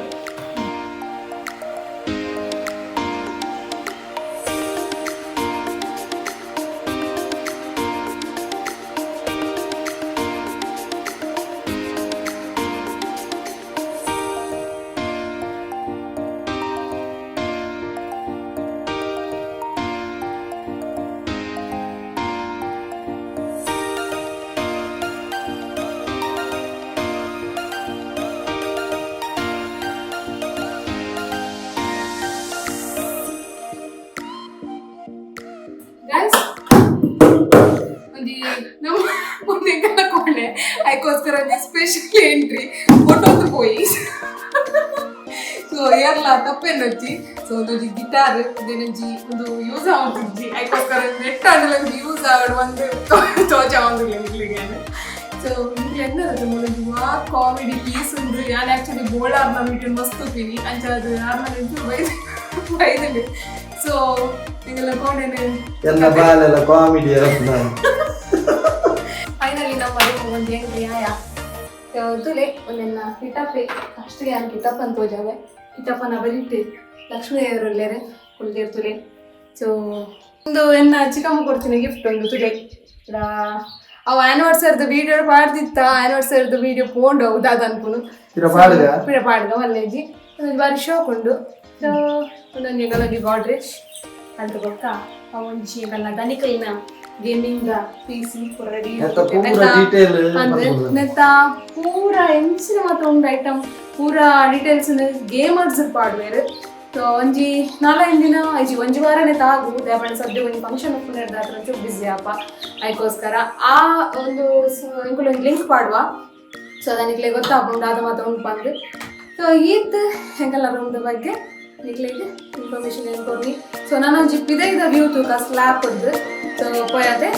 ಗೈಸ್. ಒಂಜಿ ನಮ್ಮ ಒಂಜಿ ಎಂಕಲ್ನ ಕೋಣೆ, ಐಕೋಸ್ಕರ ಒಂಜಿ ಸ್ಪೆಷಲ್ ಎಂಟ್ರಿ ಫೋಟೋದು ಪೋಯಿ. ಸೊ ಏರ್ಲ ತಪ್ಪೇನೊಂಜಿ. ಸೊ ಒಂದೊಂಜಿ ಗಿಟಾರ್ ಒಂಜಿ ಒಂದು ಯೂಸ್ ಆವೊಂದುಜ್ಜಿ, ಐಕೋಸ್ಕರ ನೆಟ್ ಆಂಡಲ ಒಂಜಿ ಯೂಸ್ ಆವಡ್ ಒಂದು ತೋಜ ಆವೊಂದುಲ್ಲ ನಿಕ್ಲೆಗ್. ಸೊ ನಿಕ್ಲೆ ಎನ್ನದ ಒಂಜಿ ವಾ ಕಾಮಿಡಿ ಪೀಸ್ ಉಂಡು. ಯಾನ್ ಆಕ್ಚುಲಿ ಬೋಳಾರ್ನ ವೀಡಿಯೋ ಮಸ್ತ್ ತೂಪಿನಿ, ಅಂಚ ಅದು ಯಾರ್ನ ಒಂಚೂರು ಬೈದು ಬೈದುಂಡು. ಸೊ ನಿಂಗೆಲ್ಲ ಕೋಣೆನೆ ಎಲ್ಲ ಬಾಲೆಲ್ಲ ಕಾಮಿಡಿ. ಫೈನಲಿ ನಮ್ಮ ರೂಮ್ ಒಂದು ಎಂಟ್ರಿ ಆಯ. ತುಲೆ ಒಂದೆನ್ನ ಕಿಟಪ್ಪೆ ಫಸ್ಟ್ ಯಾನ್ ಕಿಟಪ್ಪ ಅಂತ ತೋಜಾವೆ. ಕಿಟಪ್ಪನ ಬರಿಟ್ಟು ಲಕ್ಷ್ಮೀ ದೇವರು ಕುಲ್ದೇರ್ ತುಲೆ. ಸೊ ಒಂದು ಎನ್ನ ಚಿಕ್ಕಮ್ಮ ಕೊಡ್ತೀನಿ ಗಿಫ್ಟ್ ಒಂದು ತುಲೆ. ಅವು ಆನಿವರ್ಸರಿದ ವೀಡಿಯೋ ಪಾಡ್ದಿತ್ತ, ಆನಿವರ್ಸರಿದ ವೀಡಿಯೋ ಪೋಂಡು ಅವು ದಾದ ಅನ್ಪುನು. ಪಿರ ಪಾಡ್ಗ. ಪಿರ ಪಾಡ್ಗ ಮಲ್ಲೇಜಿ ಒಂದೊಂದು ಬಾರಿ ಶೋಕ್ ಉಂಡು. ಸೊ ಒಂದೊಂದು ಎಂಗಲೊಂಜಿ ಗೋಡ್ರೇಜ್ ಅಂತ ಬೊಕ್ಕ ಅವು ಒಂಜಿ ಎಂಕಲ್ನ ದನಿಕಲ್ನ gaming PC ready. ನೆತ್ತ ಪೂರ ಡೀಟೇಲ್. ಅಂದ್ರೆ ನೆತ್ತ ಪೂರ ಎಂಚಿನ ಮಾತ ಉಂಡು ಐಟಮ್ ಪೂರ ಡೀಟೇಲ್ಸ್ ಗೇಮರ್ಸ್ ಪಾಡ್ವೇರು. ಸೊ ಒಂಜಿ ನಾಲೈದು ದಿನ ಐಜಿ ಒಂಜಿ ವಾರನೇ ತಾಗು ದೇಪಂಡ ಸದ್ಯ ಒಂಜಿ ಫಂಕ್ಷನ್ ಉಪ್ಪುನೆರ್ದಾತ್ರ ಒಂಚೂರು ಬ್ಯುಸಿ ಆಪ. ಐಕೋಸ್ಕರ ಆ ಒಂದು ಎಂಕುಲು ಒಂಜಿ ಲಿಂಕ್ ಪಾಡುವ. ಸೊ ಅದನಿಕ್ಲೆ ಗೊತ್ತಾಪುಂಡು ದಾದ ಮಾತ ಉಂಡು ಪಂದ್. ಸೊ ಈತ್ ಎಂಕಲ್ನ ರೂಮ್ದ ಬಗ್ಗೆ ನಿಕ್ಲೆಗ್ ಇನ್ಫಾರ್ಮೇಶನ್ ಏನು ಕೊರ್ನಿ. ಸೊ ನಾನು ಒಂಜಿ ಪಿದೈದ ವ್ಯೂ ತೂಕ ಸ್ಲ್ಯಾಪ್ ಸೊ ಪೋಯತೆ.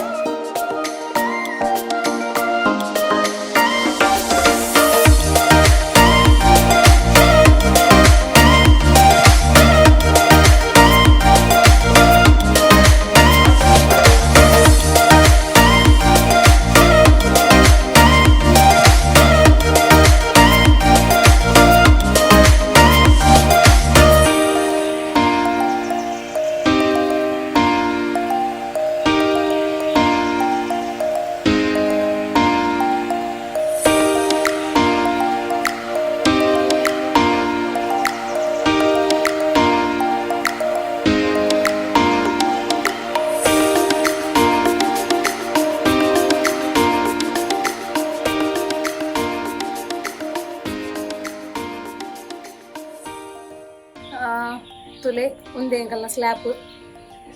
ತುಲೆ ಉಂದೆ ಎಂಕಲ್ನ ಸ್ಲ್ಯಾಪ್.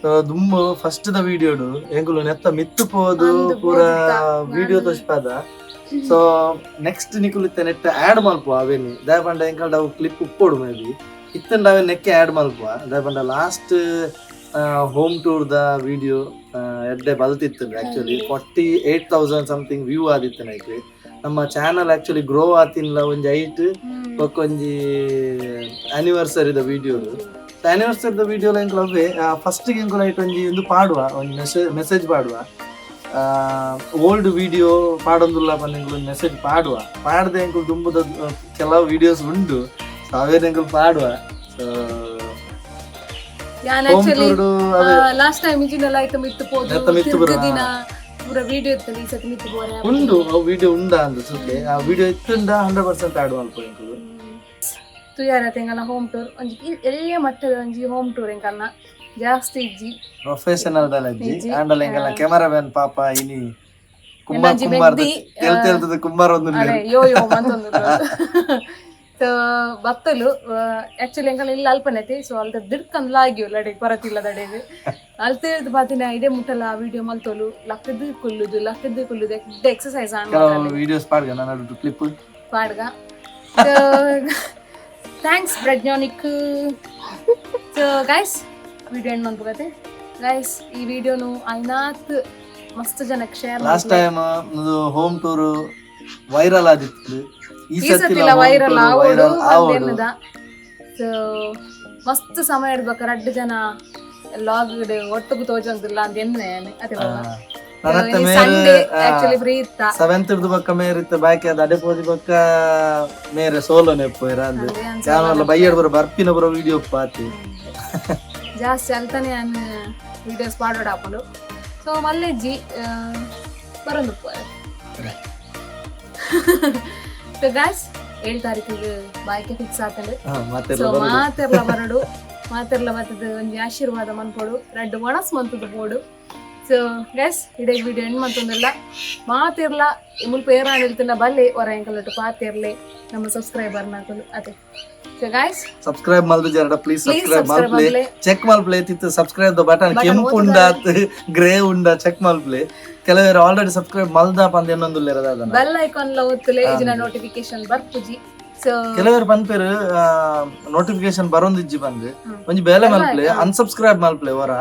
ಸೊ ದುಂಬು ಫಸ್ಟ್ ದ ವಿಡಿಯೋಡು ಎಂಕುಲು ನೆತ್ತ ಮಿತ್ತು ಪೋದು ಅಂದ್ ಪೂರ ಪೋದಿತ್ತ. ವಿಡಿಯೋ ತೋಜ್ಪಾದ. ಸೊ ನೆಕ್ಸ್ಟ್ ನಿಕುಲು ಇತ್ತೆ ನೆಟ್ ಆಡ್ ಮಲ್ಪುವ ಅವೇನಿ ದಾಯಪಂಡ ಎಂಕಲ್ಡ ಅವು ಕ್ಲಿಪ್ ಉಪ್ಪೋಡು ಮೇ ಬಿ ಇತ್ತಂಡ ಅವೆ ನೆಕ್ಕೆ ಆಡ್ ಮಲ್ಪುವ. ದಾಯಪಂಡ last home tour the video ಎಡ್ಡೆ ಬಲ್ತಿತ್ತು. Actually 48,000 something view ಆದಿತ್ತು. ನೈಕ್ ನಮ್ಮ channel actually grow ಆತಿನ್ಲ ಒಂಜಿ ಐಟ್ ಬೊಕ್ಕ ಒಂಜಿ ಆನಿವರ್ಸರಿದ ವಿಡಿಯೋ. ಆನಿವರ್ಸರಿದ ವಿಡಿಯೋ ಎಂಕುಲು ಅವೇ ಫಸ್ಟ್ ಎಂಕುಲು ಐಟ್ ಒಂಜಿ ಒಂದು ಪಾಡುವ, ಒಂಜಿ ಮೆಸೇಜ್ ಮೆಸೇಜ್ ಪಾಡುವ. ಓಲ್ಡ್ ವಿಡಿಯೋ ಪಾಡೊಂದುಲ್ಲ ಪಂದ್ ಎಂಕುಲು ಒಂಜಿ ಮೆಸೇಜ್ ಪಾಡುವ. ಪಾಡ್ದೆ ಎಂಕುಲು ದುಂಬುದ ಕೆಲವು ವಿಡಿಯೋಸ್ ಉಂಡು, ಸೊ ಅವೇನು ಎಂಕುಲು ಪಾಡುವ. ಸೊ ಯಾನ್ home actually tour ಅವೇ ಲಾಸ್ಟ್ ಟೈಮ್ ಇಜಿನೆಲ್ಲ ಆಯ್ತು ಮಿತ್ತು ಪೋದು ನೆತ್ತ ಮಿತ್ತು ಬರ. ದಿನ ಪೂರ ವಿಡಿಯೋ ಇತ್ತು, ಈ ಸತಿ ಮಿತ್ತು ಪೋರೆ. ಉಂಡು, ಅವು ವಿಡಿಯೋ ಉಂಡಾ ಅಂದು ಸುತ್ತೆ ಆ ವಿಡಿಯೋ ಇತ್ತುಂಡ 100% ಆಡುವ ಅಲ್ಪ ಎಂಕುಲು. ತುಯಾರ ಎಂಕಲ್ನ ಹೋಮ್ ಟೂರ್ ಒಂಜಿ ಎಲ್ಯ ಮಟ್ಟದ ಒಂಜಿ ಹೋಮ್ ಟೂರ್ ಎಂಕಲ್ನ ಜಾಸ್ತಿ ಇಜ್ಜಿ. ಪ್ರೊಫೆಷನಲ್ ದಲಜ್ಜಿ. ಇಜ್ಜಿ. ಆಂಡಲ ಎಂಕಲ್ನ ಕ್ಯಾಮರಾಮ್ಯಾನ್ ಪಾಪ ಇನಿ ಕುಂಬಾರ್ ಒಂಜಿ ಕುಂಬಾರ್ ಮೆಗ್ದಿ, ತೆಲ್ ತೆಲ್ತದ ಕುಂಬಾರ್ ಒಂದು. ಅರೆ ಯೋ ಯೋ ಮಂತೊಂದು. ಸೊ ಬತ್ತಲು ಆಕ್ಚುಲಿ ಎಂಕಲ್ ಇಲ್ಲ ಅಲ್ಪನೈತಿ. ಸೊ ಅಲ್ತ ದಿಡ್ಕಂದ್ ಲಾಗಿಯು ಲಡೆಗ್ ಪರತಿಲ್ಲ ದಡೆಗ್ ಅಲ್ತ ಬಾತಿನ ಇದೇ ಮುಟ್ಟಲ ವಿಡಿಯೋ ಮಲ್ತೋಲು ಲಕ್ಕದ್ ಕುಲ್ಲುದು ಲಕ್ಕದ್ ಕುಲ್ಲುದು ಎಡ್ಡೆ ಎಕ್ಸಸೈಸ್ ಆನ್. ಕೆಲವು ವಿಡಿಯೋಸ್ ಪಾಡ್ಗ ನಾನು ಕ್ಲಿಪ್. ಪಾಡ್ಗ. Thanks ಪ್ರಜ್ಞಾನಿಕ್. ಸೊ ಗೈಸ್, ವಿಡಿಯೋ ಎಂಡ್ ಮನ್ಪುಗತೆ ಗೈಸ್. ಈ ವಿಡಿಯೋನು ಐನಾತ್ ಮಸ್ತ್ ಜನಕ್ಕೆ ಶೇರ್. Last time home tour viral ಆದಿತ್ತು. ಈ ಈ ಸತಿಲ ಸತಿಲ ವೈರಲ್ ಆವೋಡು. ವೈರಲ್ ಆವೋಡು. ಬಂದೆನ್ನದ. ಸೊ ಮಸ್ತ್ ಸಮಯ ಇಡ್ಬೇಕು, ರಡ್ಡು ಜನ ಲಾಗ್ ಒಟ್ಟುಗು ತೋಜೊಂದಿಲ್ಲ ಅಂತ ಎನ್ನೆ ಅದೇ. ನನತ್ತೆ ಮೇರೆ ಸಂಡೇ ಆಕ್ಚುಲಿ ಫ್ರೀ ಇತ್ತ. ಸೆವೆಂತ್ ಹಿಡ್ದು ಬಕ್ಕ ಮೇರೆ ಇತ್ತ ಬಾಕಿ ಅದು ಅಡೆ ಪೋದಿ ಬಕ್ಕ ಮೇರೆ ಸೋಲೋ ನೆಪ್ಪು ಇರ ಅಂದ್. ಯಾವಲ್ಲ ಬೈಯಡ್ ಬರೋ ಬರ್ಪಿನ ಬರೋ ವಿಡಿಯೋ ಪಾತಿ. ಜಾಸ್ತಿ ಅಲ್ತಾನೆ ನಾನು ವಿಡಿಯೋಸ್ ಪಾಡೋಡ್ ಹಾಕೊಂಡು. ಸೊ ಮಲ್ಲೆಜ್ಜಿ ಬರೋದು. ಸೊ ಗಾಯ್ಸ್, 7 ತಾರೀಕಿಗೆ ಬಾಯ್ಕೆ ಫಿಕ್ಸ್ ಆತಂಡು. ಮತ್ತೆ ಸೊ ಮಾತೆರ್ಲ ಬರಡು, ಮಾತೆರ್ಲ ಬತ್ತದ ಒಂಜಿ ಆಶೀರ್ವಾದ ಮನ್ಪೊಡು, ರಡ್ಡ್ ಒಣಸ್ ಮಂತದ ಬೋಡು. ಸೊ ಗೈಸ್, ಇಡೇ ವಿಡಿಯೋ ಎಂಡ್ ಮಂತೊಂದಿಲ್ಲ. ಮಾತಿರ್ಲ ಮುಲ್ಪ ಏರಾಂಡ್ ಇಲ್ತಿನ ಬಲ್ಲೆ ಹೊರ ಎಂಕಲಟ್ಟು ಪಾತಿರ್ಲೆ ನಮ್ಮ ಸಬ್ಸ್ಕ್ರೈಬರ್ ನಾಕುಲು ಅದೇ. ಸೊ ಗೈಸ್, ಸಬ್ಸ್ಕ್ರೈಬ್ ಮಲ್ದು ಜರಡ ಪ್ಲೀಸ್. Please subscribe subscribe ಮಲ್ಪ್ಲೆ. ಮಲ್ಲೆ. ಚೆಕ್ ಮಲ್ಪ್ಲೆ ತಿತ್ತು ಸಬ್ಸ್ಕ್ರೈಬ್ the button ಕೆಂಪು ಉಂಡ ಗ್ರೇ ಉಂಡ ಚೆಕ್ ಮಲ್ಪ್ಲೆ. ಕೆಲವರು ಆಲ್ರೆಡಿ ಸಬ್ಸ್ಕ್ರೈಬ್ ಮಲ್ದ ಪಂದ್ ಎನ್ನೊಂದುಲ್ಲೆರ ದಾದನ. ಬೆಲ್ ಐಕಾನ್ ಲ ಒತ್ತುಲೆ, ಇಜಿನ ನೋಟಿಫಿಕೇಶನ್ ಬರ್ಪುಜಿ. ಸೊ ಕೆಲವರು ಪನ್ಪೇರು ನೋಟಿಫಿಕೇಶನ್ ಬರೋಂದಿಜ್ಜಿ ಬಂದು. ಒಂಜಿ ಬೇಲೆ ಮಲ್ಪ್ಲೆ, ಅನ್ಸಬ್ಸ್ಕ್ರೈಬ್ ಮಲ್ಪ್ಲೆ ಹೊರ.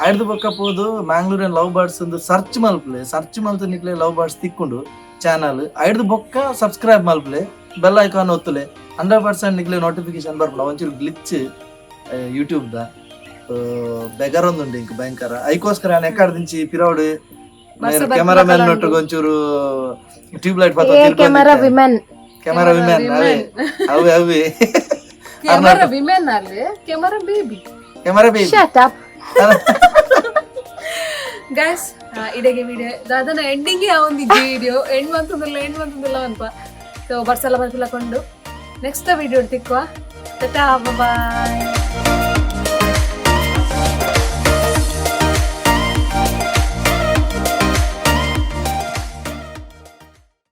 ಐಡ್ದು ಬೊಕ್ಕ ಪೋದು ಮ್ಯಾಂಗ್ಳೂರಿಯನ್ ಲವ್ ಬರ್ಡ್ಸ್ ಒಂದು ಸರ್ಚ್ ಮಲ್ಪ್ಲೆ. ಸರ್ಚ್ ಮಲ್ತು ನಿಕ್ಲೆ ಲವ್ ಬರ್ಡ್ಸ್ ತಿಕ್ಕೊಂಡು ಚಾನಲ್. ಐಡ್ದು ಬೊಕ್ಕ ಸಬ್ಸ್ಕ್ರೈಬ್ ಮಲ್ಪ್ಲೆ, ಬೆಲ್ ಐಕಾನ್ ಒತ್ತುಲೆ. 100% ನಿಕ್ಲೆ ನೋಟಿಫಿಕೇಶನ್ ಬರ್ಪುಂಡು. ಒಂಚೂರು ಗ್ಲಿಚ್ ಯೂಟ್ಯೂಬ್ ದ ಬೆಗರೊಂದುಂಡು ಇಂಕ್ ಭಯಂಕರ. ಐಕೋಸ್ಕರ ಎಕ್ಕಡ್ ದಿಂಚಿ ಪಿರೌಡು ಕೆಮರಾಮ್ಯಾನ್ ನೊಟ್ಟುಗ್ ಒಂಚೂರು tube light. Camera women. Camera women, ಅವೇ ಅವೇ ಅವೇ. ಕೆಮರಾ ವಿಮೆನ್ ಅಲ್ಲಿ camera baby. Camera baby. Shut up. Guys, ಇಡೆಗೆ ವಿಡಿಯೋ ದಾದನ ಎಂಡಿಂಗ್ ಒಂದು ವಿಡಿಯೋ ಎಂಡ್ ಮಂತಂದಿಲ್ಲ, ಎಂಡ್ ಮಂತಂದಿಲ್ಲ ಅನ್ಪ. ಸೊ ಬರ್ಸಲ ಬರ್ಸಲ ಕೊಂಡು ನೆಕ್ಸ್ಟ್ ವಿಡಿಯೋ ತಿಕ್ಕುವ. Tata, boy.